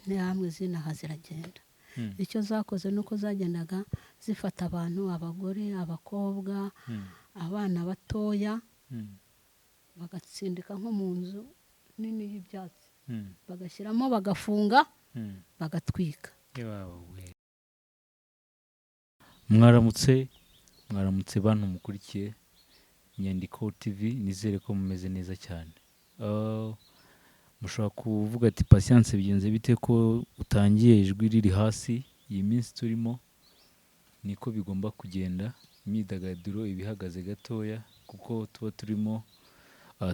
Interahamwe zinaha ziragenda. Icyo zakoze ni uko zagendaga zifata abantu, abagore, abakobwa, abana batoya, bagatsindika nko mu nzu nini y'ibyatsi, bagashyiramo, bagafunga, bagatwika. Mwaramutse, mwaramutse bantu mukurikiye Inyandiko TV, nizere ko mumeze neza cyane. Mushobora kuvuga ati Patience bigenze bite ko utangiye ijwi riri hasi? Iyi minsi turimo niko bigomba kugenda, imyidagaduro iba ihagaze gatoya kuko tuba turimo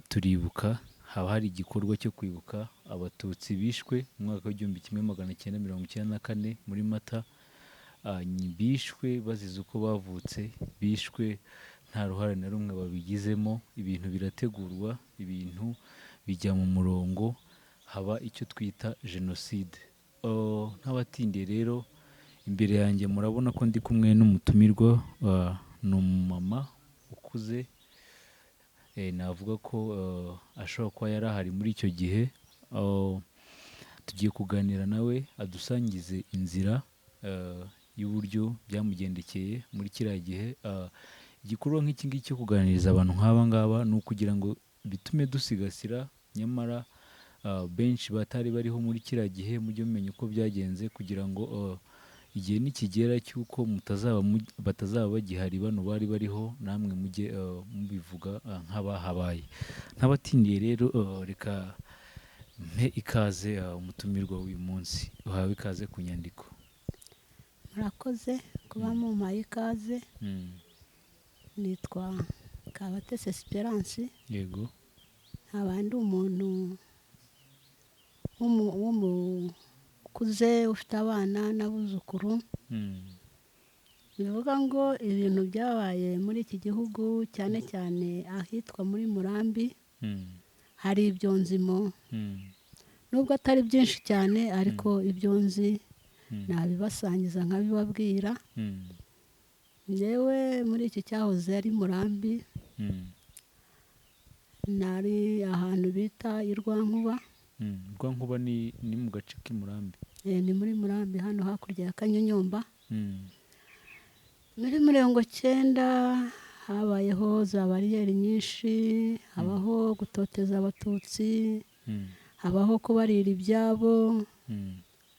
turibuka, haba hari igikorwa cyo kwibuka abatutsi bishwe mu mwaka w'1994 muri Mata, bishwe bazize uko bavutse, bishwe nta ruhare na rumwe babigizemo. Ibintu birategurwa, ibintu bijya mu murongo, haba icyo twita jenoside. Ntabatindiye rero, imbere yanjye murabona ko ndi kumwe n'umutumirwa, ni umumama ukuze, navuga ko ashobora kuba yari ahari muri icyo gihe. Tugiye kuganira nawe adusangize inzira y'uburyo byamugendekeye muri kiriya gihe. Igikorwa nk'iki ngiki cyo kuganiriza abantu nk'aba ngaba ni ukugira ngo bitume dusigasira, nyamara benshi batari bariho muri kiriya gihe, mujye mumenya uko byagenze kugira ngo igihe nikigera cy'uko batazaba bagihari bano bari bariho, namwe mujye mubivuga nk'abahabaye. Ntabatindiye rero, reka mpe ikaze umutumirwa w'uyu munsi. Uhawe ikaze ku Nyandiko. Murakoze kuba mumpaye ikaze. Nitwa Kabatesi Esperance. Nkaba ndi umuntu w'umukuze ufite abana n'abuzukuru. Bivuga ngo ibintu byabaye muri iki gihugu, cyane cyane ahitwa muri Murambi, hari ibyo nzimo, nubwo atari byinshi cyane, ariko ibyo nzi nabibasangiza nkabibabwira. Njyewe muri iki cyahoze ari Murambi, nari ahantu bita i Rwankuba. Rwankuba ni mu gace k'i Murambi. Ni muri Murambi hano hakurya ya Kanyonyomba. Muri 90 habayeho za bariyeri nyinshi, habaho gutoteza abatutsi, habaho kubarira ibyabo,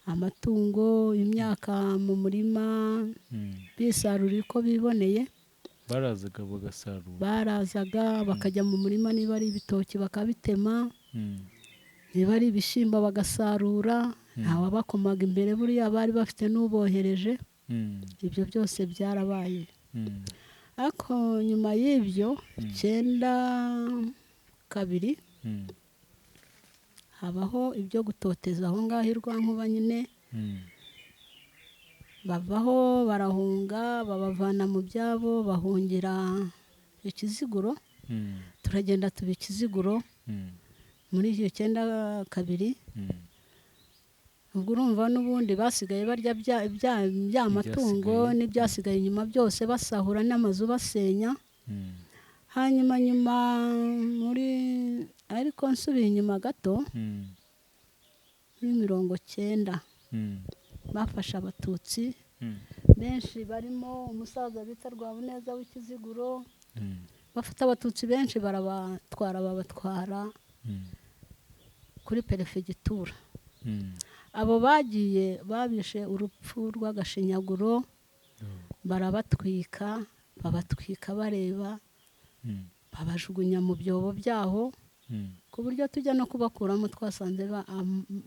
amatungo, imyaka mu murima, bisarura uko biboneye. Barazaga bagasarura. Barazaga bakajya mu murima, niba ari ibitoki bakabitema, niba ari ibishyimbo bagasarura, ntawabakomaga imbere, buriya bari bafite n'ubohereje. Ibyo byose byarabaye. Ariko nyuma y'ibyo 92 habaho ibyo gutoteza aho ngaho i Rwankuba nyine. Bavaho barahunga, babavana mu byabo, bahungira Ikiziguro. Turagenda tuba Ikiziguro muri iyo 92. Ubwo urumva n'ubundi basigaye barya bya matungo n'ibyasigaye inyuma byose, basahura n'amazu basenya. Hanyuma nyuma muri, ariko nsubiye inyuma gato, muri 90 bafashe abatutsi benshi, barimo umusaza bita Rwabuneza w'Ikiziguro. Bafite abatutsi benshi barabatwara, babatwara kuri perefegitura. Abo bagiye babishe urupfu rw'agashinyaguro, barabatwika, babatwika bareba, babajugunya mu byobo byaho, ku buryo tujya no kubakuramo twasanze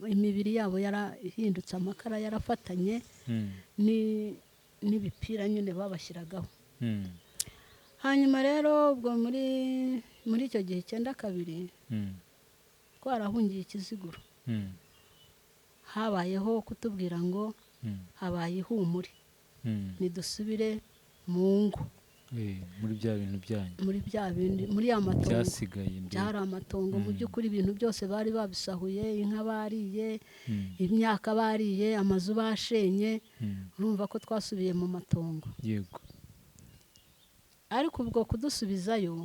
imibiri yabo yarahindutse amakara, yarafatanye n'ibipira nyine babashyiragaho. Hanyuma rero ubwo muri icyo gihe 92 twarahungiye Ikiziguro. Habayeho kutubwira ngo habaye ihumure, nidusubire mu ngo. Muri bya bintu byanyu, muri bya bindi, muri ya matongo byasigaye imbere. Byari amatongo mu by'ukuri, ibintu byose bari babisahuye, inka bariye, imyaka bariye, amazu bashenye. Urumva ko twasubiye mu matongo. Ariko ubwo kudusubizayo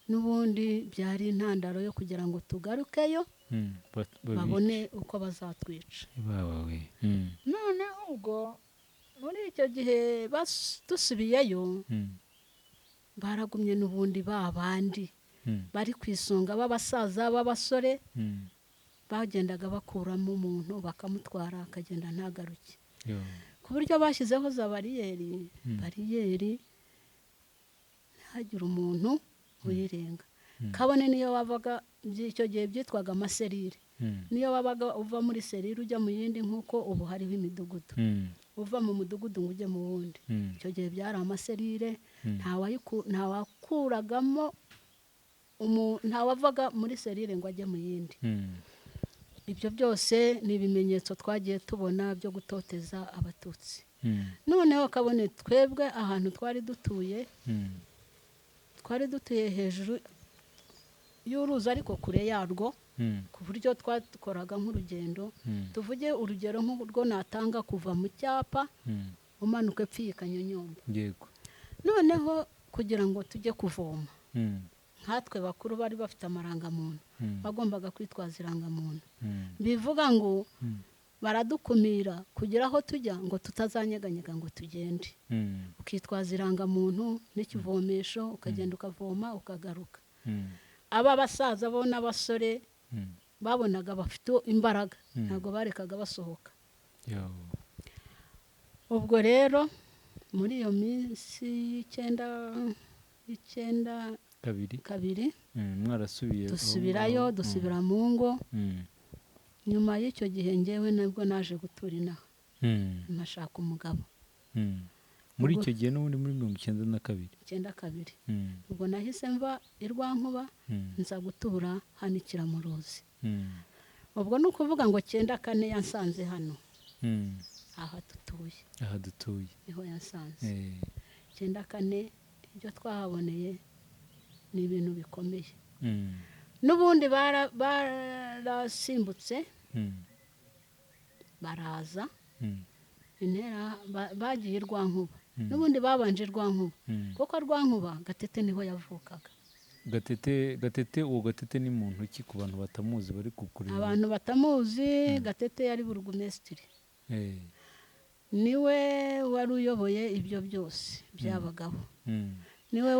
n'ubundi byari intandaro yo kugira ngo tugarukeyo. Babone uko bazatwica. Noneho ubwo muri icyo gihe dusubiyeyo, baragumye n'ubundi babandi bari ku isonga b'abasaza b'abasore, bagendaga bakuramo umuntu bakamutwara akagenda ntagaruke. Ku buryo bashyizeho za bariyeri, bariyeri ntihagire umuntu uyirenga. Kabone niyo wabaga, icyo gihe byitwaga amaserire, niyo wabaga uva muri serire ujya mu yindi, nk'uko ubu hariho imidugudu, uva mu mudugudu ngo ujye mu wundi. Icyo gihe byari amaserire, ntawakuragamo, ntawavaga muri serire ngo ajye mu yindi. Ibyo byose ni ibimenyetso twagiye tubona byo gutoteza Abatutsi. Noneho kabone twebwe ahantu twari dutuye, twari dutuye hejuru y'uruzi ariko kure yarwo, ku buryo twakoraga nk'urugendo. Tuvuge urugero nk'urwo natanga kuva mu cyapa umanuka epfo Kanyonyomba. Yego. Noneho kugira ngo tujye kuvoma, nkatwe bakuru bari bafite amarangamuntu, bagombaga kwitwaza irangamuntu. Bivuga ngo baradukumira kugira aho tujya ngo tutazanyeganyega ngo tugende. Ukitwaza irangamuntu n'ikivomesho, ukagenda ukavoma ukagaruka. Aba basaza bo n'abasore babonaga bafite imbaraga, ntabwo barekaga basohoka. Ubwo rero muri iyo minsi y'icyenda kabiri mwarasubiye, dusubirayo, dusubira mu ngo. Nyuma y'icyo gihe ngewe nabwo naje gutura inaha, nkashaka umugabo. Muri icyo gihe n'ubundi muri 92. 92. Ubwo nahise mva i Rwankuba, nza gutura hano i Kiramuruzi. Ubwo ni ukuvuga ngo 94 yansanze hano. Aha dutuye. Aha dutuye. Niho yansanze. 94 ibyo twahaboneye ni ibintu bikomeye. N'ubundi barasimbutse, baraza. Intera bagiye Rwankuba. N'ubundi babanje Rwankuba. Kuko Rwankuba Gatete niho yavukaga. Gatete uwo Gatete ni muntu ki ku bantu batamuzi bari kukureba? Abantu batamuzi, Gatete yari burugumesitiri. Niwe wari uyoboye ibyo byose by'abagabo. Niwe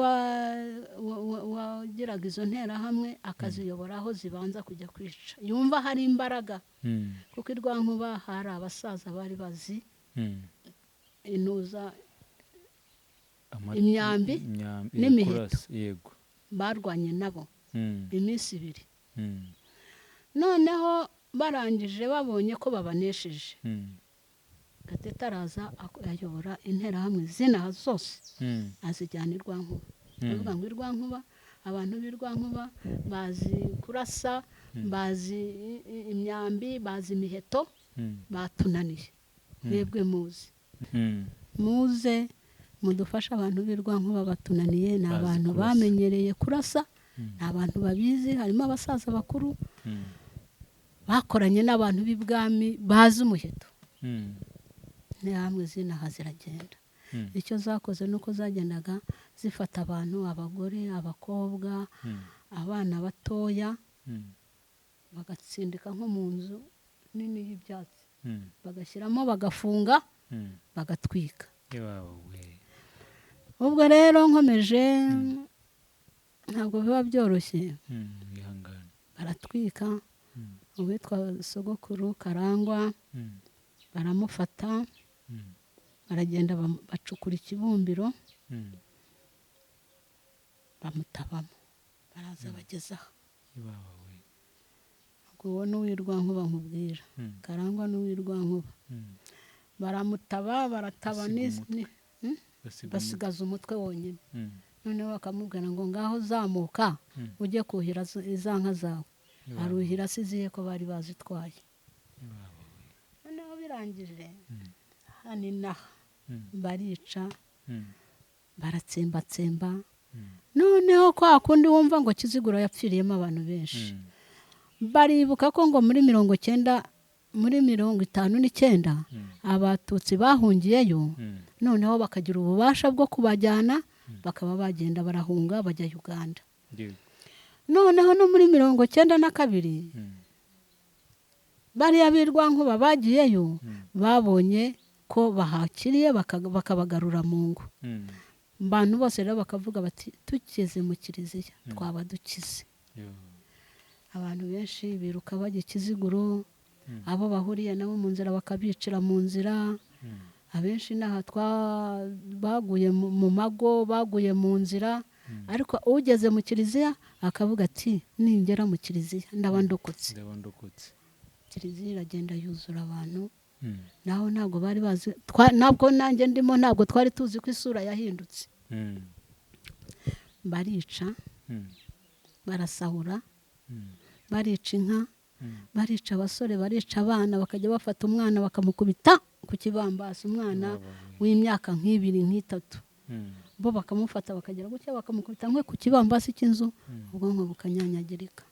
wagiraga izo ntera hamwe akaziyobora aho zibanza kujya kwica. Yumva hari imbaraga. Kuko i Rwankuba hari abasaza bari bazi intuza imyambi n'imiheto. Yego. Barwanye nabo iminsi ibiri. Noneho barangije babonye ko babanesheje. Gatete araza ayobora interahamwe zinaha zose, azijyana i Rwankuba. Avuga ngo i Rwankuba, abantu b'i Rwankuba bazi kurasa, bazi imyambi, bazi imiheto, batunaniye. Mwebwe muze. Muze mudufashe, abantu b'i Rwankuba batunaniye, ni abantu bamenyereye kurasa, ni abantu babizi, harimo abasaza bakuru bakoranye n'abantu b'ibwami bazi umuheto. Interahamwe zinaha ziragenda. Icyo zakoze nuko zagendaga zifata abantu, abagore, abakobwa, abana batoya, bagatsindika nko mu nzu nini y'ibyatsi, bagashyiramo bagafunga, bagatwika. Ubwo rero nkomeje, ntabwo biba byoroshye. Baratwika. Uwitwa sogokuru Karangwa baramufata, baragenda bacukura ikibumbiro, bamutabamo, baraza bagezaho. Ubwo uwo n'uw'i Rwankuba nkubwira, Karangwa n'uw'i Rwankuba. Baramutaba, barataba, basigaza umutwe wonyine. Noneho bakamubwira ngo ngaho zamuka ujye kuhira iza nka zawe. Aruhira asiziye ko bari bazitwaye. Noneho birangije hano inaha barica, baratsembatsemba. Noneho kwa kundi wumva ngo Kiziguro yapfiriyemo abantu benshi. Baribuka ko ngo muri 90, muri 59 Abatutsi bahungiyeyo, noneho bakagira ububasha bwo kubajyana, bakaba bagenda barahunga bajya Uganda. Noneho no muri 92 Bariya b'Irwankuba bagiyeyo babonye ko bahakiriye bakabagarura mu ngo. Abantu bose rero bakavuga bati tugeze mu kiliziya twaba dukize. Abantu benshi biruka bajya Kiziguro, abo bahuriye nabo mu nzira bakabicira mu nzira. Abenshi n'aha baguye mu mago, baguye mu nzira. Ariko ugeze mu kiliziya akavuga ati ningera mu kiliziya ndaba ndokotse. Kiliziya iragenda yuzura abantu. Naho ntabwo bari bazi, ntabwo nanjye ndimo, ntabwo twari tuzi ko isura yahindutse. Barica, barasahura, barica inka, barica abasore, barica abana, bakajya bafata umwana bakamukubita ku kibambasi, umwana w'imyaka nk'ibiri nk'itatu, bo bakamufata bakagera gutya bakamukubita nkwe ku kibambasi cy'inzu, ubwonko bukanyanyagirika.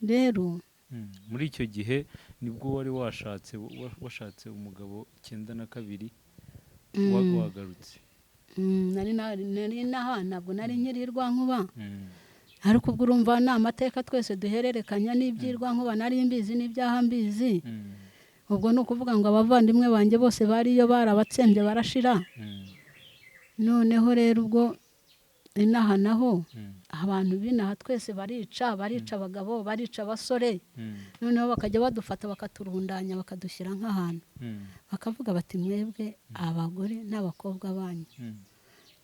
Rero muri icyo gihe nibwo wari washatse umugabo 92 wagarutse. Nari naha, ntabwo nari nkiri Rwankuba. Ariko ubwo urumva ni amateka twese duhererekanya n'iby'Irwankuba nari mbizi n'ibyaha mbizi. Ubwo ni ukuvuga ngo abavandimwe banjye bose bariyo barabatsembye barashira. Noneho rero ubwo inaha naho abantu binaha twese barica abagabo, barica abasore. Noneho bakajya badufata bakaturundanya bakadushyira nk'ahantu, bakavuga bati mwebwe abagore n'abakobwa banyu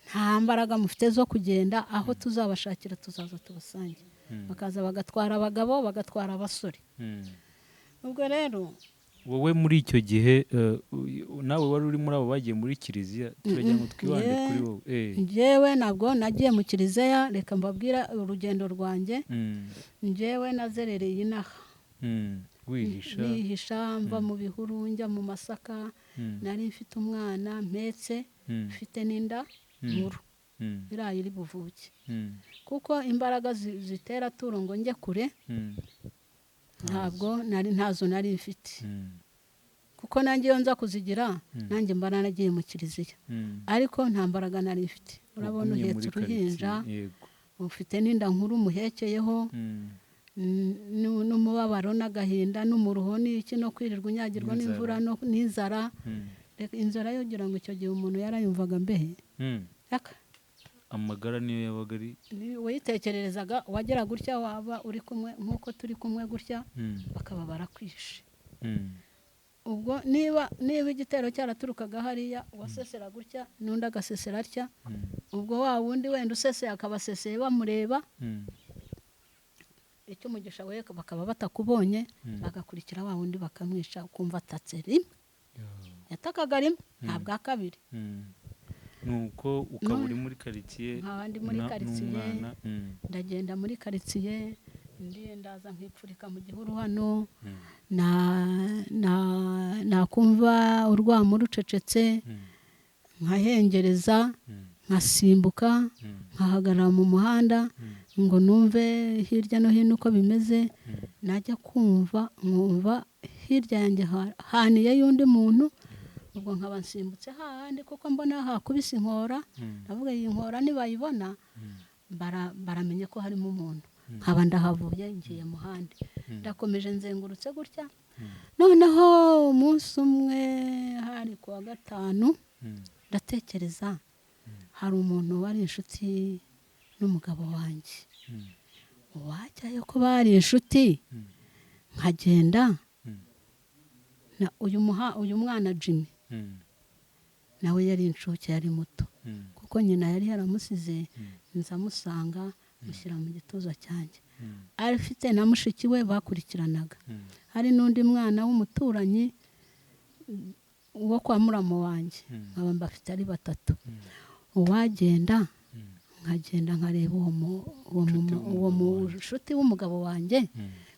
nta mbaraga mufite zo kugenda, aho tuzabashakira tuzaza tubasange. Bakaza bagatwara abagabo, bagatwara abasore. Ubwo rero wowe muri icyo gihe nawe wari uri muri abo bagiye muri kiliziya, turagira ngo twibande kuri wowe. Njyewe ntabwo nagiye mu kiliziya, reka mbabwira urugendo rwanjye. Njyewe nazerereye inaha, nihisha mva mu bihuru njya mu masaka. Nari mfite umwana mpetse, mfite n'inda nkuru irayi iri buvuke, kuko imbaraga zitera turo ngo njye kure ntabwo nari ntazo nari mfite. Kuko nanjye iyo nza kuzigira nanjye mba naragiye mu kiliziya, ariko nta mbaraga nari mfite. Urabona uhetse uruhinja, ufite n'inda nkuru muhekeyeho, n'umubabaro n'agahinda n'umuruho n'iki, no kwirirwa unyagirwa n'imvura n'inzara. Inzara yo ngira ngo icyo gihe umuntu yarayumvaga mbehe. Amagara niyo yabaga ari wayitekererezaga, wagera gutya waba uri kumwe nk'uko turi kumwe gutya, bakaba barakwishe. Ubwo niba igitero cyaraturukaga hariya, uwasesera gutya n'undi agasesera atya, ubwo wa wundi wenda useseye akabaseseye bamureba, icyo umugisha we bakaba batakubonye, bagakurikira wa wundi bakamwica, ukumva atatse rimwe, yatakaga rimwe nta bwa kabiri. Nuko ukaba uri muri quartier, nkaba ndi muri quartier, ndagenda muri quartier, ndaza nkipfurika mu gihuru hano, nakumva urwamo rucecetse, nkahengereza, nkasimbuka, nkahagarara mu muhanda ngo numve hirya no hino uko bimeze. Najya kumva nkumva hirya yanjye haniye y'undi muntu, ubwo nkaba nsimbutse hahandi kuko mbona hakubise inkora, ndavuga iyi nkora nibayibona baramenye ko harimo umuntu, nkaba ndahavuye ngiye muhandi. Ndakomeje nzengurutse gutya. Noneho umunsi umwe hari kuwa gatanu, ndatekereza hari umuntu wari inshuti n'umugabo wanjye, wajyayo ko bari inshuti, nkagenda na uyu mwana Jimmy nawe yari inshuke, yari muto, kuko nyina yari yaramusize, nzamusanga mushyira mu gituza cyanjye. Afite na mushiki we bakurikiranaga, hari n'undi mwana w'umuturanyi wo kwa muramo wanjye, nkaba mbafite ari batatu. Uwagenda nkagenda nkareba uwo mushuti w'umugabo wanjye,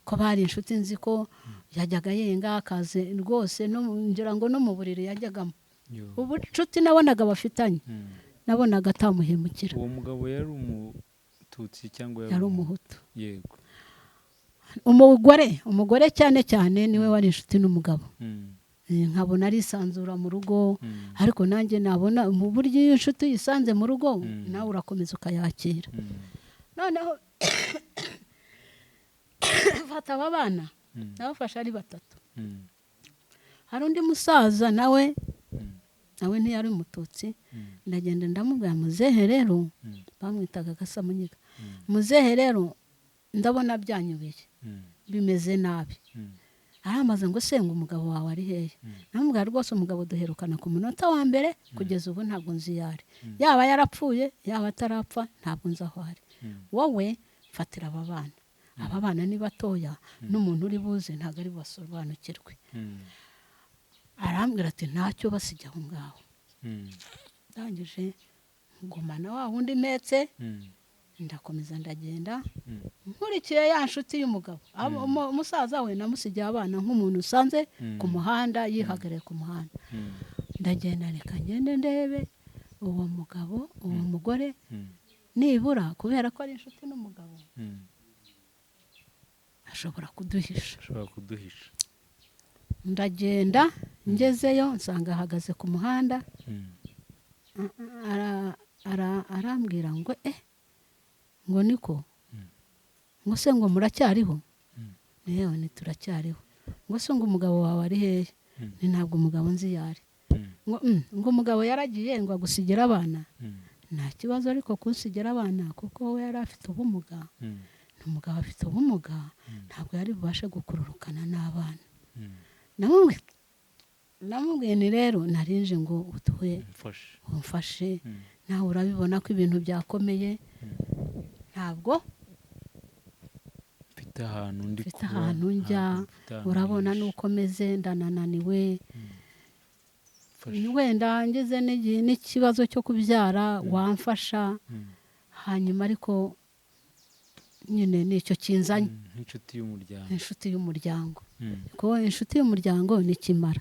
ko bari inshuti, nzi ko yajyaga yenga akaze rwose, ngira ngo no mu buriri yajyagamo. Ubucuti nabonaga bafitanye, nabonaga atamuhemukira. Uwo mugabo yari umututsi cyangwa yari umuhutu? Yego. Umugore cyane cyane niwe wari inshuti n'umugabo. Nkabona arisanzura mu rugo, ariko nanjye nabona mu buryo iyo inshuti yisanze mu rugo nawe urakomeza ukayakira. Noneho fata aba bana Nabafashe ari batatu. Hari undi musaza nawe ntiyari umututsi, ndagenda ndamubwira muzehe rero, bamwitaga Gasamunyiga, muzehe rero ndabona byanyubeye bimeze nabi. Aramaze ngo senga umugabo wawe ari hehe? Namubwira rwose umugabo duherukana ku munota wa mbere kugeza ubu ntabwo nzi yari, yaba yarapfuye yaba atarapfa ntabwo nzi aho ari. Wowe mfatira aba bana, aba bana ni batoya n'umuntu uri buze ntabwo ari bubasobanukirwe. Arambwira ati ntacyo basijya aho ngaho. Ndangije ngumana wa wundi mpetse, ndakomeza ndagenda nkurikiye ya nshuti y'umugabo. Umusaza we namusigiye abana nk'umuntu usanze ku muhanda yihagarariye ku muhanda. Ndagenda reka ngende ndebe uwo mugabo, uwo mugore nibura kubera ko ari inshuti n'umugabo ashobora kuduhisha. Ndagenda ngezeyo nsanga ahagaze ku muhanda, arambwira ngo ngo niko ngo se ngo muracyariho? Yewe ni turacyariho. Ngo se ngo umugabo wawe ari hehe? Ni ntabwo umugabo nzi yari. Ngo umugabo yaragiye ngo agusigira abana. Nta kibazo ariko kunsigira abana kuko we yari afite ubumuga. Umugabo afite ubumuga ntabwo yari bubashe gukururukana n'abana. Namubwiye ni rero narinje ngo uduhe umfashe, nawe urabibona ko ibintu byakomeye, ntabwo mfite ahantu ndi kuba, ahantu njya, urabona nuko meze ndanananiwe, wenda ngeze n'ikibazo cyo kubyara wamfasha, hanyuma ariko nyine nicyo kinzanye inshuti y'umuryango, kuko inshuti y'umuryango ni kimara.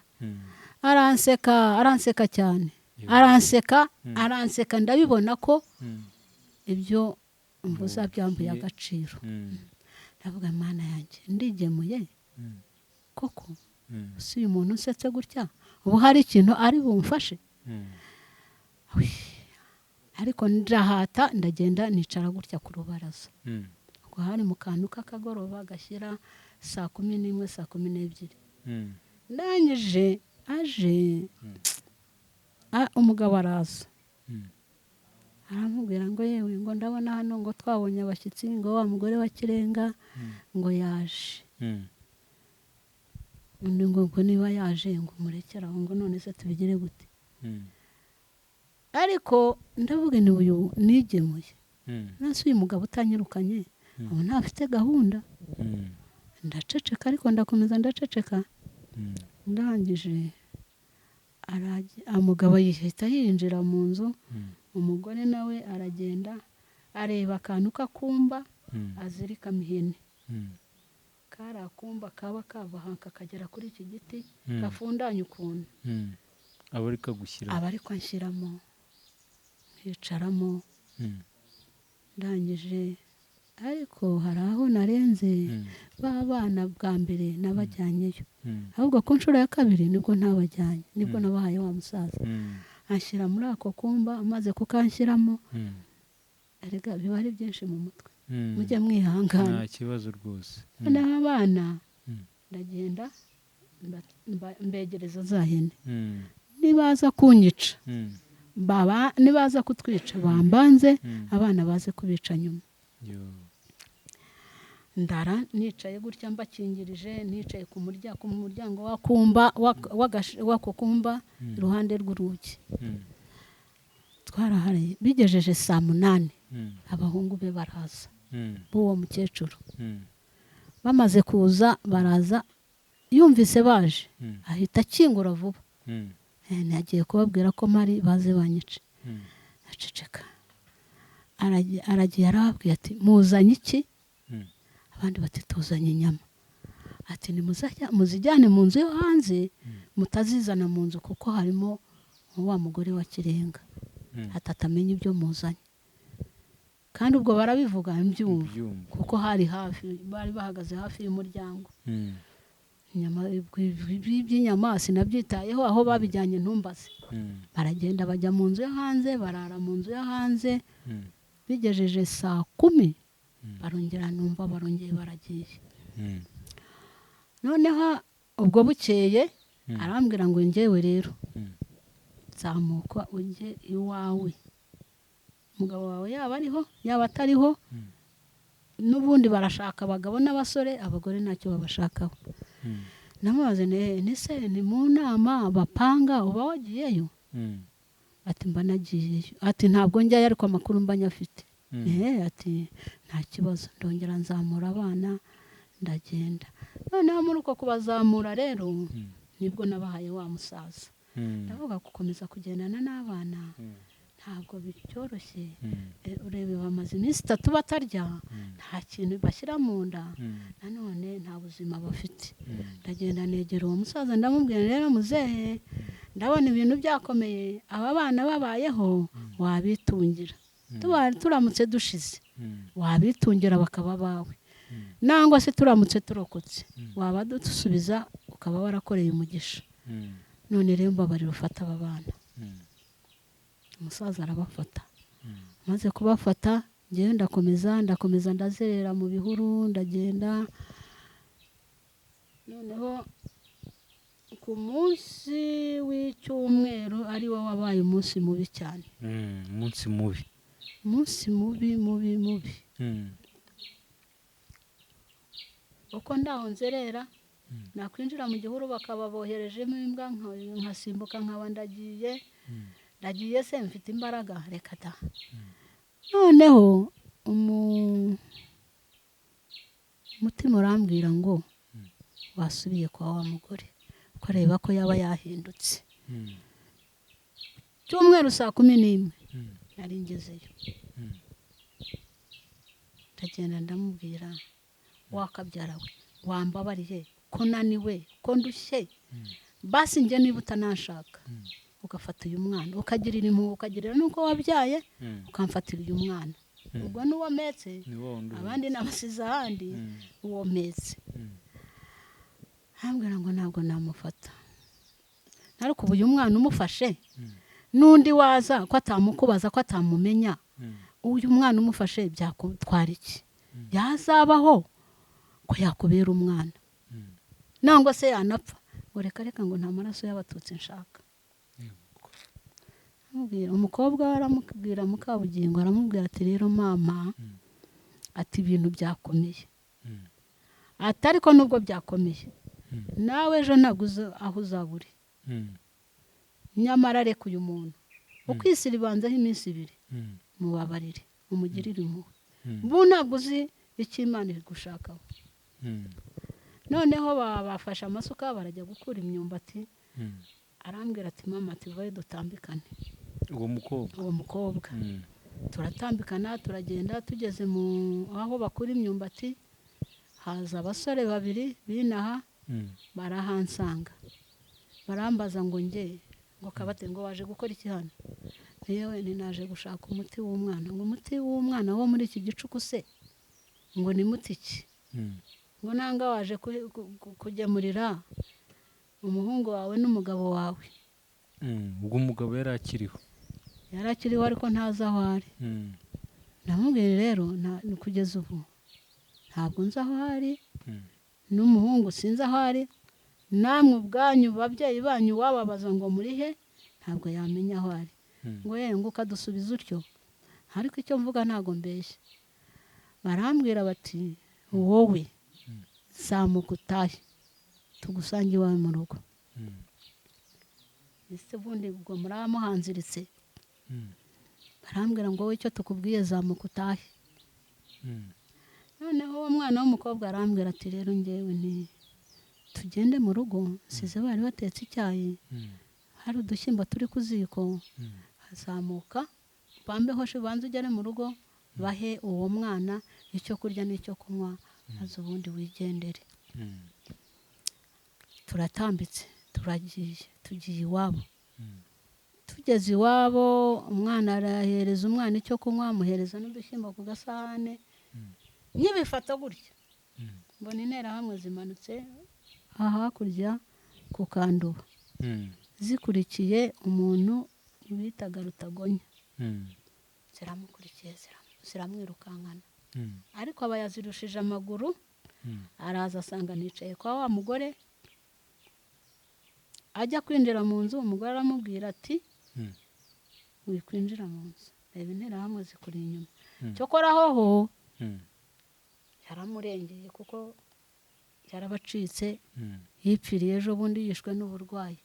Aranseka, aranseka cyane, aranseka, ndabibona ko ibyo mvuza byambuye agaciro. Ndavuga Mana yanjye ndigemuye koko, si uyu muntu usetse gutya ubu hari ikintu ari bumfashe? Ariko ndahata ndagenda nicara gutya ku rubaraza. Ubwo hari mu kantu k'akagoroba gashyira saa 11 saa 12. Ndangije aje umugabo araza, aramubwira ngo yewe ngo ndabona hano ngo twabonye abashyitsi, ngo wa mugore wa Kirenga ngo yaje. Undi ngo niba yaje ngo murekere aho, ngo none se tubigire gute? Ariko ndavuga ni uyu nigemuye, nase uyu mugabo utanyirukanye ubu ntafite gahunda. Ndaceceka ariko ndakomeza ndaceceka. Ndangije umugabo yihita yinjira mu nzu, umugore nawe aragenda areba akantu k'akumba azirikamo ihene. Kari akumba kaba kava kakagera kuri iki giti gafundanye ukuntu, aba ariko anshyiramo nkicaramo. Ndangije ariko hari aho narenze ba bana bwa mbere nabajyanyeyo, ahubwo ku nshuro ya kabiri nibwo ntabajyanye, nibwo nabahaye wa musaza anshyira muri ako kumba. Amaze kukanshyiramo, erega biba ari byinshi mu mutwe, mujye mwihangana, nta kibazo rwose. Noneho abana ndagenda mbegereza za hene, nibaza kunyica nibaza kutwica bambanze, abana baze kubica nyuma. Ndara nicaye gutya mbakingirije, nicaye ku muryango wakumba wako kumba iruhande rw'urugi. Twarahariye bigejeje saa 8 abahungu be baraza b'uwo mukecuru. Bamaze kuza baraza, yumvise baje ahita akingura vuba. Nagiye kubabwira ko mari baze banyice. Aceceka, aragiye arababwira ati muzanye iki? Abandi bati tuzanye inyama. Ati muzijyane mu nzu yo hanze, mutazizana mu nzu kuko harimo wa mugore wa Kirenga, atatamenya ibyo muzanye. Kandi ubwo barabivuga mbyumva kuko hari hafi, bari bahagaze hafi y'umuryango. Inyama by'inyama sinabyitayeho, aho babijyanye ntumbaze. Baragenda bajya mu nzu yo hanze, barara mu nzu yo hanze. Bigejeje saa 10 barongera numva barongeye baragiye. Noneho ubwo bukeye arambwira ngo njyewe rero zamuka ujye iwawe, umugabo wawe yaba ariho yaba atariho, n'ubundi barashaka abagabo n'abasore, abagore ntacyo babashakaho. Namubaze nese ni mu nama bapanga uba wagiyeyo? Ati mba nagiyeyo. Ati ntabwo njyayo ariko amakuru mba nyafite. Ati nta kibazo. Ndongera nzamura abana ndagenda. Noneho muri uko kubazamura rero nibwo nabahaye wa musaza. Ndavuga gukomeza kugendana n'abana ntabwo byoroshye. Urebe bamaze iminsi 3 batarya, nta kintu bashyira mu nda, nanone nta buzima bafite. Ndagenda negera uwo musaza ndamubwira, rero muzehe ndabona ibintu byakomeye, aba bana babayeho wabitungira, turamutse dushize wabitungira bakaba bawe, nangwa se turamutse turokotse waba dusubiza ukaba warakoreye umugisha. None rero mbabarira ufata aba bana. Umusaza arabafata. Maze kubafata ngewe ndakomeza ndazerera mu bihuru ndagenda. Noneho ku munsi w'icyumweru ari wo wabaye umunsi mubi cyane. Umunsi mubi. Umunsi mubi mubi mubi. Uko ndaho nzerera nakwinjira mu gihuru bakababoherejemo imbwa nkasimbuka nkaba ndagiye. Ndagiye se mfite imbaraga, reka da. Noneho umutima urambwira ngo wasubiye kwa wa mugore ukareba ko yaba yahindutse. Cyumweru saa 11 nari ngezeyo. Ndagenda ndamubwira, wakabyara we wambabariye ko naniwe ko ndushye, basi njye niba utanashaka ugafata uyu mwana ukagirira impuhwe ukagirira nuko wabyaye ukamfatira uyu mwana. Ubwo nuwo metse abandi nabasize ahandi, uwo metse. Ambwira ngo ntabwo namufata, ariko ubu uyu mwana umufashe n'undi waza ko atamukubaza ko atamumenya, uyu mwana umufashe byakutwara iki? Yazabaho ko yakubera umwana nangwa se yanapfa? Ngo reka reka, ngo nta maraso y'abatutsi nshaka. Umukobwa aramubwira Mukabugingo, aramubwira ati rero mama, ati ibintu byakomeye, ati ariko nubwo byakomeye nawe ejo ntabwo aho uzaba uri, nyamara reka uyu muntu ukwisiribanzaho iminsi 2 mubabarire umugirire impuhwe, ubu ntabwo uzi icyo Imana igushakaho. Noneho bafashe amasuka barajya gukura imyumbati. Arambwira ati mama ati vaye dutambikane. Uwo mukobwa turatambikana turagenda. Tugeze mu aho bakura imyumbati haza abasore babiri binaha barahansanga, barambaza ngo nge ngo kabate ngo waje gukora iki hano? Yewe ni naje gushaka umuti w'umwana. Ngo umuti w'umwana wo muri iki gicuku se ngo ni muti iki? Ngo nanga waje kugemurira umuhungu wawe n'umugabo wawe. Ubwo umugabo yari akiriho? Yari akiriho ariko ntazi aho ari. Ndamubwira rero kugeza ubu ntabwo nzi aho ari, n'umuhungu sinzi aho ari, namwe ubwanyu babyeyi banyu wababaza ngo muri he ntabwo yamenya aho ari. Ngo ye ngo ukadusubiza utyo, ariko icyo mvuga ntabwo mbeshya. Barambwira bati wowe zamuka utahe tugusange iwawe mu rugo. Ese ubundi ubwo muramuhanziritse? Barambwira ngo wowe icyo tukubwiye zamuka utahe. Noneho uwo mwana w'umukobwa arambwira ati rero ngewe nti tugende mu rugo, nsize bari batetse icyayi, hari udushyimbo turi ku ziko, hazamuka bambe hoshe banze ugere mu rugo bahe uwo mwana icyo kurya n'icyo kunywa, maze ubundi wigendere. Turatambitse turagiye, tugiye iwabo. Tugeze iwabo umwana arahereza umwana icyo kunywa, amuhereza n'udushyimbo ku gasahane. Nkibifata gutya mbona interahamwe zimanutse hakurya ku Kanduba, zikurikiye umuntu bitaga Rutagonya. Ziramukurikiye ziramwirukankana, ariko aba yazirushije amaguru. Araza asanga nicaye kwa wa mugore, ajya kwinjira mu nzu umugore aramubwira ati wikwinjira mu nzu, reba interahamwe zikuri inyuma. Cyokora hoho yaramurengeye kuko yarabacitse, yipfiriye ejo bundi yishwe n'uburwayi.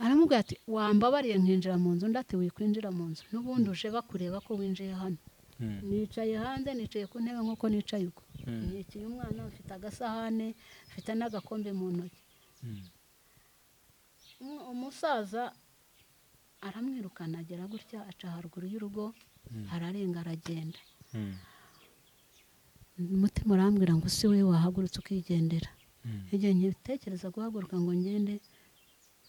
Aramubwira ati wambabariye nkinjira mu nzu, ndati wikwinjira mu nzu, n'ubundi uje bakureba ko winjiye hano. Nicaye hanze, nicaye ku ntebe nk'uko nicaye uko, nkikiye umwana, mfite agasahane, mfite n'agakombe mu ntoki. Umusaza aramwirukana agera gutya aca haruguru y'urugo, ararenga aragenda. Umutima urambwira ngo si we wahagurutse ukigendera. Igihe nkitekereza guhaguruka ngo ngende,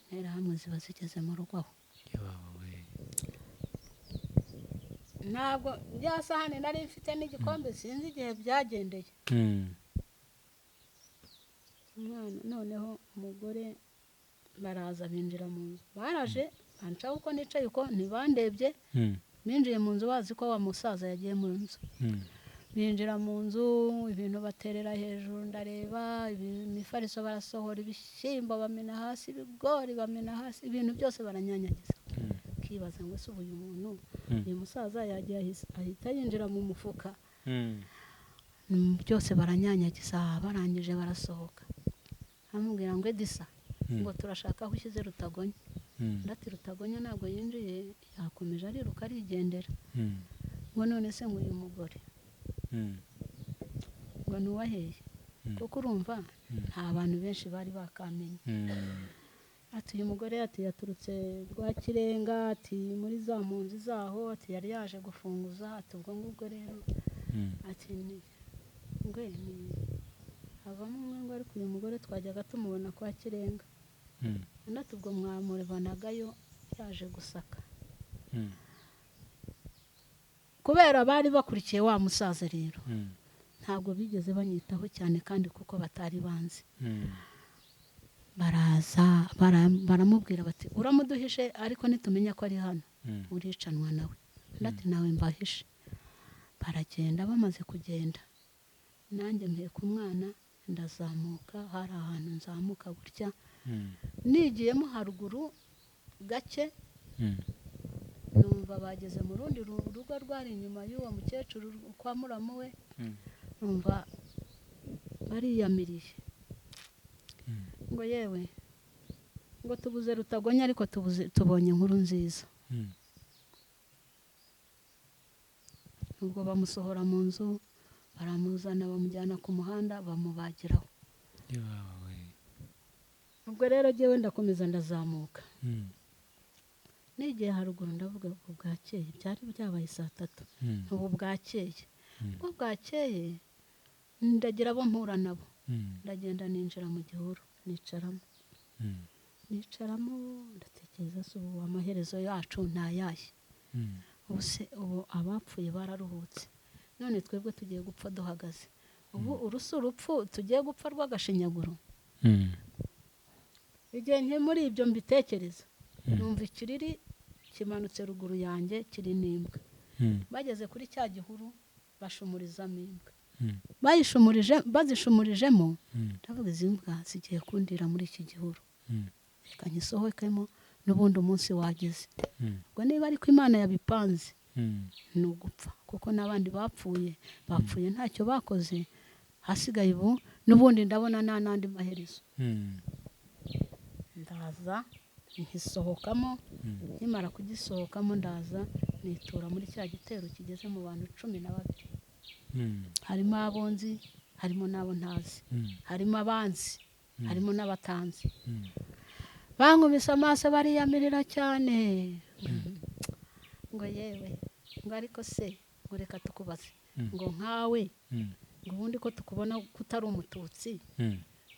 interahamwe ziba zigeze mu rugo aho. Ntabwo rya sahane nari mfite n'igikombe, sinzi igihe byagendeye. Umwana noneho umugore baraza binjira mu nzu, baraje bancaho uko nicaye uko, ntibandebye. Binjiye mu nzu bazi ko wa musaza yagiye mu nzu. Binjira mu nzu, ibintu baterera hejuru, ndareba imifariso barasohora, ibishyimbo bamena hasi, ibigori bamena hasi, ibintu byose baranyanyagiza. Kibaza ngo se ubu uyu muntu, uyu musaza yagiye ahita yinjira mu mufuka. Byose baranyanyagiza, barangije barasohoka. Amubwira ngo Edisa, ngo turashaka aho ushyize Rutagonya. Ndati Rutagonya ntabwo yinjiye, yakomeje ariruka arigendera. Ngo none se ngo uyu mugore ngo nuwaheye, kuko urumva nta bantu benshi bari bakamenye. Ati uyu mugore ati yaturutse Rwakirenga, ati muri za mpunzi zaho, ati yari yaje gufunguza, ati ubwo ngubwo rero ati ni ngwe ni havamo umwe ngo ariko uyu mugore twajyaga tumubona kwa Kirenga. Undi ati ubwo mwamurebanagayo yaje gusaka. Kubera bari bakurikiye wa musaza rero, ntabwo bigeze banyitaho cyane, kandi kuko batari banzi. Baraza baramubwira bati uramuduhishe, ariko nitumenya ko ari hano uricanwa nawe. Undi ati nawe mbahishe. Baragenda, bamaze kugenda nanjye mpeka umwana ndazamuka, hari ahantu nzamuka gutya, nigiyemo haruguru gake, numva bageze mu rundi rugo rwari inyuma y'uwo mukecuru kwa muramu we, numva bariyamiriye ngo yewe ngo tubuze Rutagonya, ariko tubonye inkuru nziza. Ubwo bamusohora mu nzu, baramuzana bamujyana ku muhanda, bamubagiraho. Ubwo rero jyewe ndakomeza ndazamuka. Nigiye haruguru ndavuga ubwo bwakeye, byari byabaye saa 3, ubu bwakeye. Ubwo bwakeye ndagira abo mpura nabo, ndagenda ninjira mu gihuru, nicaramo. Nicaramo ndatekereza se ubu amaherezo yacu ntayahe. Ubu se ubu abapfuye bararuhutse, none twebwe tugiye gupfa duhagaze. Ubu urusu urupfu tugiye gupfa rw'agashinyaguro. Igihe nke muri ibyo mbitekereza, numva ikiriri kimanutse ruguru yanjye kiri n'imbwa. Bageze kuri cya gihuru bashumurizamo imbwa. Bazishumurijemo, ndavuga izi mbwa zigiye kundira muri iki gihuru, reka nyisohokemo n'ubundi umunsi wageze. Ubwo niba ariko Imana yabipanze ni ugupfa, kuko n'abandi bapfuye bapfuye ntacyo bakoze, hasigaye ubu n'ubundi ndabona nta n'andi maherezo. Ndaza nkisohokamo, nkimara kugisohokamo ndaza nitura muri cya gitero kigeze mu bantu 12. Harimo abo nzi, harimo n'abo ntazi, harimo abanzi, harimo n'abatanzi. Bankubise amaso bariyamirira cyane, ngo yewe ngo ariko se ngo reka tukubaze, ngo nkawe ngo ubundi ko tukubona ko utari umututsi,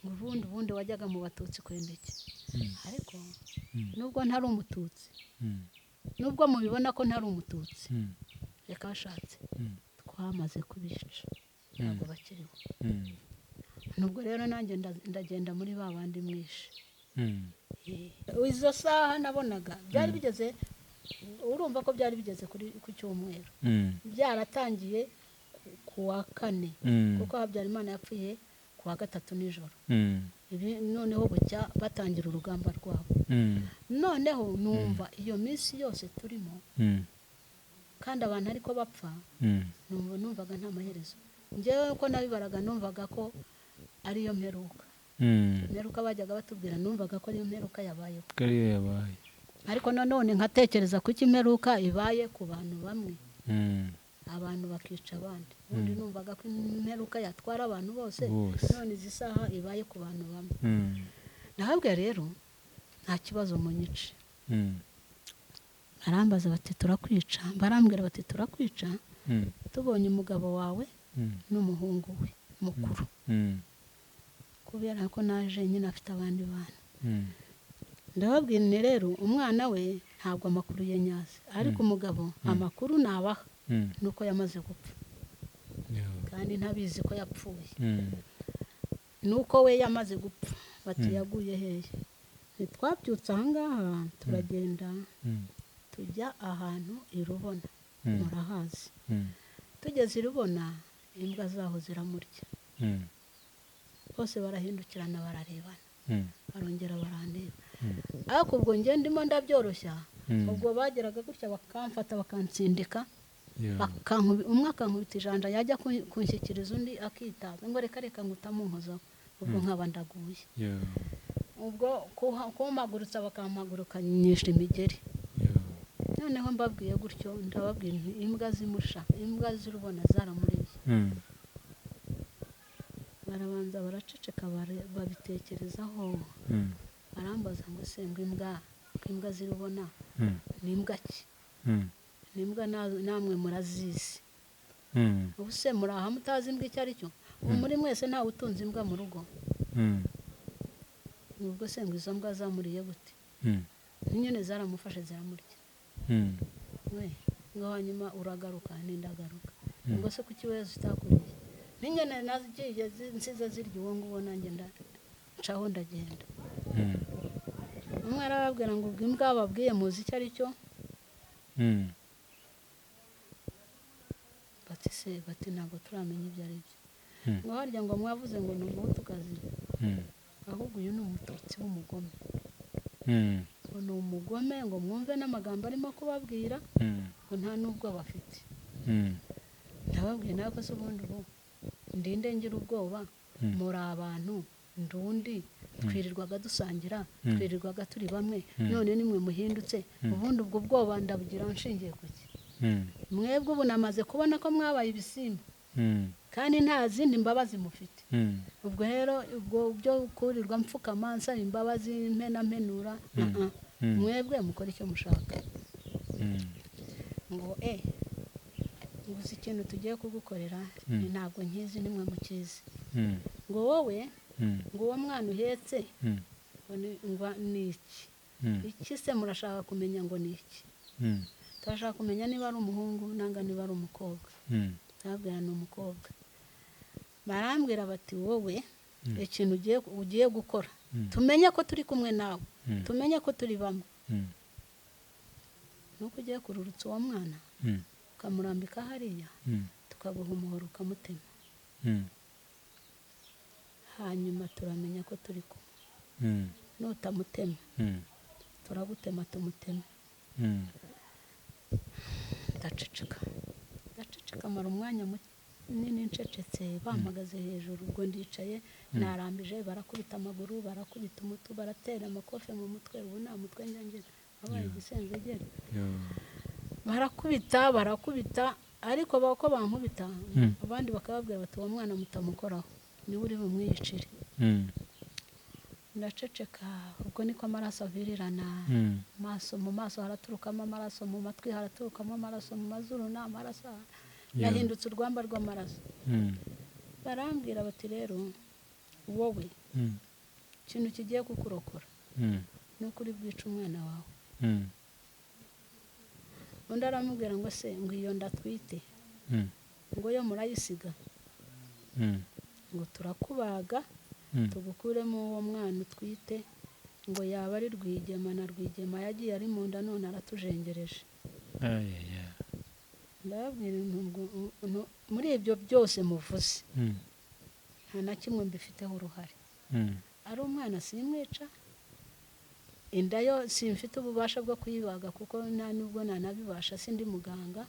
ngo ubundi wajyaga mu batutsi kwenda iki? Ariko nubwo ntari umututsi, nubwo mubibona ko ntari umututsi, reka bashatse twamaze kubica, ntabwo bakiriho. Nubwo rero nanjye ndagenda muri ba bandi mwishe. Izo saha nabonaga byari bigeze, urumva ko byari bigeze kuri ku cyumweru, byaratangiye ku wa kane, kuko Habyarimana yapfuye ku wa gatatu nijoro. Ibi noneho bucya batangira urugamba rwabo. Noneho numva iyo minsi yose turimo kandi abantu ariko bapfa, numvaga nta maherezo. Njyewe uko nabibaraga numvaga ko ariyo mperuka. Mperuka bajyaga batubwira, numvaga ko ariyo mperuka yabayeho. Ariyo yabaye. Ariko nanone nkatekereza kuki imperuka ibaye ku bantu bamwe, abantu bakica abandi. Ubundi numvaga ko imperuka yatwara abantu bose, none izi saha ibaye ku bantu bamwe. Ndahabwa rero nta kibazo munyice. Arambaza bati turakwica, barambwira bati turakwica tubonye umugabo wawe n'umuhungu we mukuru. Kubera ko naje nyine afite abandi bana. Ndababwira nti rero umwana we ntabwo amakuru ye nyazi, ariko umugabo amakuru nabaha nuko yamaze gupfa. Kandi ntabizi ko yapfuye. Nuko we yamaze gupfa bati yaguye hehe. Ntitwabyutse aha ngaha turagenda tujya ahantu i Rubona, murahazi. Tugeze i Rubona imbwa zaho ziramurya. Bose barahindukirana bararebana, barongera barandeba. Ariko ubwo njye ndimo ndabyoroshya, ubwo bageraga gutya bakamfata bakansindika, umwe akankubita ijanja yajya kunshyikiriza undi akitaza ngo reka reka ngutamunkozaho, ubwo nkaba ndaguye. Ubwo kumpagurutsa bakampagurukanyisha imigeri. Noneho mbabwiye gutyo, ndababwira nti imbwa zimusha, imbwa z'Urubona zaramuriye. Barabanza baraceceka babitekerezaho. Barambaza ngo se ngo imbwa z'Urubona ni imbwa ki? Ni imbwa namwe murazizi. Ubu se muraha mutazi imbwa icyo ari cyo? Ubu muri mwese ntawe utunze imbwa mu rugo. Ubwo se ngo izo mbwa zamuriye gute? N'inyoni zaramufashe ziramurya. We ngo hanyuma uragaruka, n'indagaruka. Ngo se kuki we zitakuriye? N'inyoni nazigiye nsize zirya uwo nguwo, nanjye ncaho ndagenda. Umwe arababwira ngo ubwo imbwa babwiye muzi icyo ari cyo? Bati se, bati ntabwo turamenya ibyo ari byo. Ngo harya ngo mwavuze ngo ni umuhutukazi, ahubwo uyu ni umututsi w'umugome. Ngo ni umugome, ngo mwumve n'amagambo arimo kubabwira, ngo nta n'ubwo bafite. Ndababwiye nawe ko se ubundi ubu ndinde ngira ubwoba, muri abantu ndundi twirirwaga dusangira, twirirwaga turi bamwe, none nimwe muhindutse. Ubundi ubwo bwoba ndabugira nshingiye kuki? Mwebwe ubu namaze kubona ko mwabaye ibisimba, kandi nta zindi mbabazi mufite. Ubwo rero ubwo byo kurirwa mfukama nsaba imbabazi mpena mpenura, mwebwe mukora icyo mushaka. Ngo nguzi ikintu tugiye kugukorera, ntabwo nkizi nimwe mukizi. Ngo wowe, ngo uwo mwana uhetse ngo ni iki? Iki se murashaka kumenya ngo ni iki? Turashaka kumenya niba ari umuhungu nanga niba ari umukobwa. Ndababwira ni umukobwa. Barambwira bati wowe ikintu ugiye gukora, tumenye ko turi kumwe nawe, tumenye ko turi bamwe. Nuko ugiye kururutsa uwo mwana, ukamurambika hariya, tukaguha umuhoro ukamutema. Hanyuma turamenya ko turi kumwe. Nutamutema turagutema tumutema. Ndaceceka mara umwanya munini ncecetse, bampagaze hejuru. Ubwo ndicaye narambije, barakubita amaguru, barakubita umutwe, baratera amakofe mu mutwe. Ubu nta mutwe njya wabaye igisenzegeri. Barakubita, ariko bako bankubita abandi bakababwira bati uwo mwana mutamukoraho, niwe uri bumwiyicire. Ndaceceka, ubwo niko amaraso avirirana. Maso mu maso haraturukamo amaraso, mu matwi haraturukamo amaraso, mu mazuru ni amaraso. Nahindutse urwamba rw'amaraso. Barambwira bati rero wowe ikintu kigiye kukurokora nuko uri bwica umwana wawe. Undi aramubwira ngo se ngo iyo ndatwite, ngo yo murayisiga, ngo turakubaga tugukuremo uwo mwana utwite, ngo yaba ari Rwigema na Rwigema yagiye ari mu nda none aratujengereje. Ndababwira muri ibyo byose muvuze nta na kimwe mbifiteho uruhare. Ari umwana simwica, inda yo simfite ububasha bwo kuyibaga kuko nta nubwo nanabibasha, sindi muganga.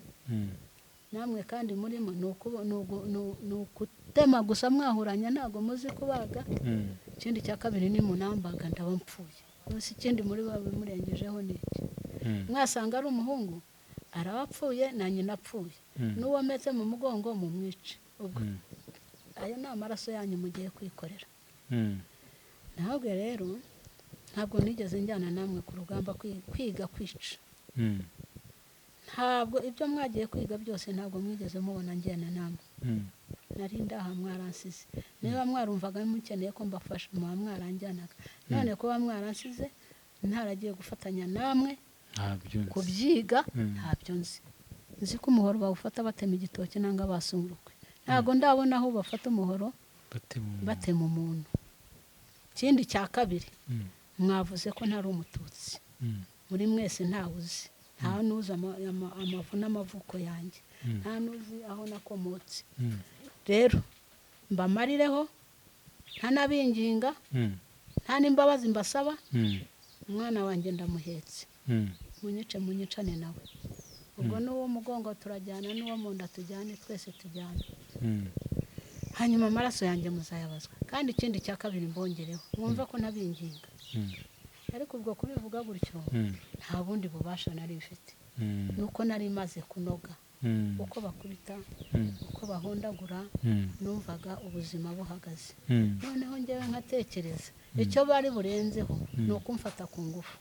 Namwe kandi murimo ni ukutema gusa mwahuranya, ntabwo muzi kubaga. Ikindi cya kabiri ni munambaga ndaba mpfuye. Munsi ikindi muri babimurengejeho ni iki? Mwasanga ari umuhungu araba apfuye na nyina apfuye, n'uwo ameze mu mugongo mumwice. Ubwo ayo ni amaraso yanyu mugiye kwikorera. Ntabwo rero ntabwo nigeze njyana namwe ku rugamba kwiga kwica. Ntabwo ibyo mwagiye kwiga byose ntabwo mwigeze mubona njyana namwe. Nari ndaha mwaransize. Niba mwarumvaga mukeneye ko mbafasha muba mwaranjyanaga. None kuba mwaransize ntaragiye gufatanya namwe kubyiga ntabyo nzi. Nzi ko umuhoro bawufata batema igitoki nanga basungurukwe. Ntabwo ndabona aho bafata umuhoro batema umuntu. Ikindi cya kabiri mwavuze ko ntari umututsi. Muri mwese ntawuzi, nta nuzi amavu n'amavuko yanjye, nta nuzi aho nakomotse. Rero mbamarireho, nta nabinginga, nta n'imbabazi mbasaba. Umwana wanjye ndamuhetse, munyice munyicane nawe. Ubwo n'uwo mugongo turajyana, n'uwo mu nda tujyane, twese tujyane. Hanyuma amaraso yanjye muzayabazwa. Kandi ikindi cya kabiri mbongereho, mwumva ko ntabinginga. Ariko ubwo kubivuga gutyo nta bundi bubasha nari mfite, nuko nari maze kunoga. Uko bakubita, uko bahondagura, numvaga ubuzima buhagaze. Noneho njyewe nkatekereza icyo bari burenzeho ni ukumfata ku ngufu.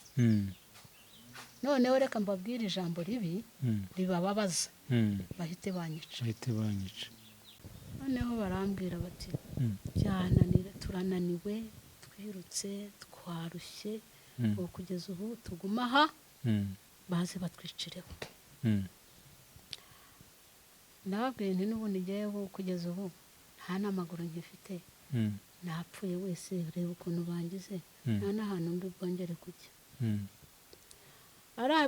Noneho reka mbabwire ijambo ribi ribababaza, bahite banyica. Noneho barambwira bati byananira, turananiwe, twirutse, twarushye, ubu kugeza ubu tuguma aha, baze batwicireho. Ndababwiye nti n'ubundi njyewe kugeza ubu nta n'amaguru ngifite, napfuye wese, reba ukuntu bangize, nta n'ahantu mbi bwongere kujya.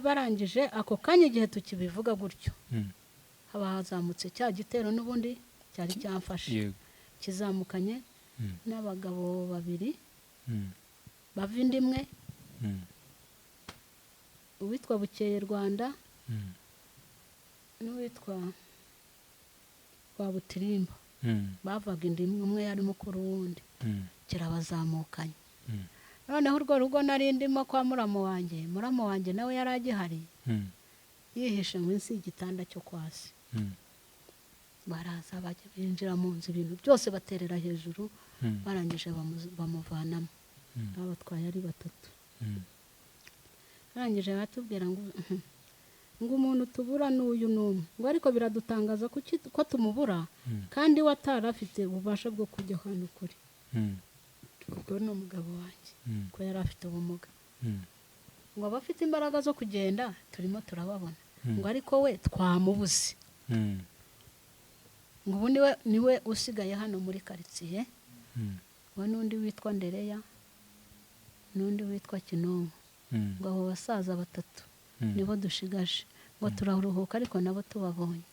Barangije ako kanya igihe tukibivuga gutyo, haba hazamutse cya gitero n'ubundi cyari cyamfashe, kizamukanye n'abagabo babiri bava inda imwe, uwitwa Bukeye Rwanda n'uwitwa Rwabutirimba. Bavaga inda imwe, umwe yari mukuru w'undi, kirabazamukanye. Noneho urwo rugo nari ndimo kwa muramu wanjye, nawe yari agihari, yihishe munsi y'igitanda cyo kwasi. Baraza bajya binjira mu nzu, ibintu byose baterera hejuru, barangije bamuvanamo. Babatwaye ari batatu. Barangije batubwira ngo umuntu tubura n'uyu n'umwe, ngo ariko biradutangaza ko tumubura kandi we atarafite ububasha bwo kujya ahantu kure. Ubwo ni umugabo wanjye ko yari afite ubumuga, ngo abafite imbaraga zo kugenda turimo turababona, ngo ariko we twamubuze. Ngo ubu niwe usigaye hano muri karitsiye, we n'undi witwa Ndereya n'undi witwa Kinonko, ngo abo basaza batatu nibo dushigaje, ngo turaruhuka ariko nabo tubabonye.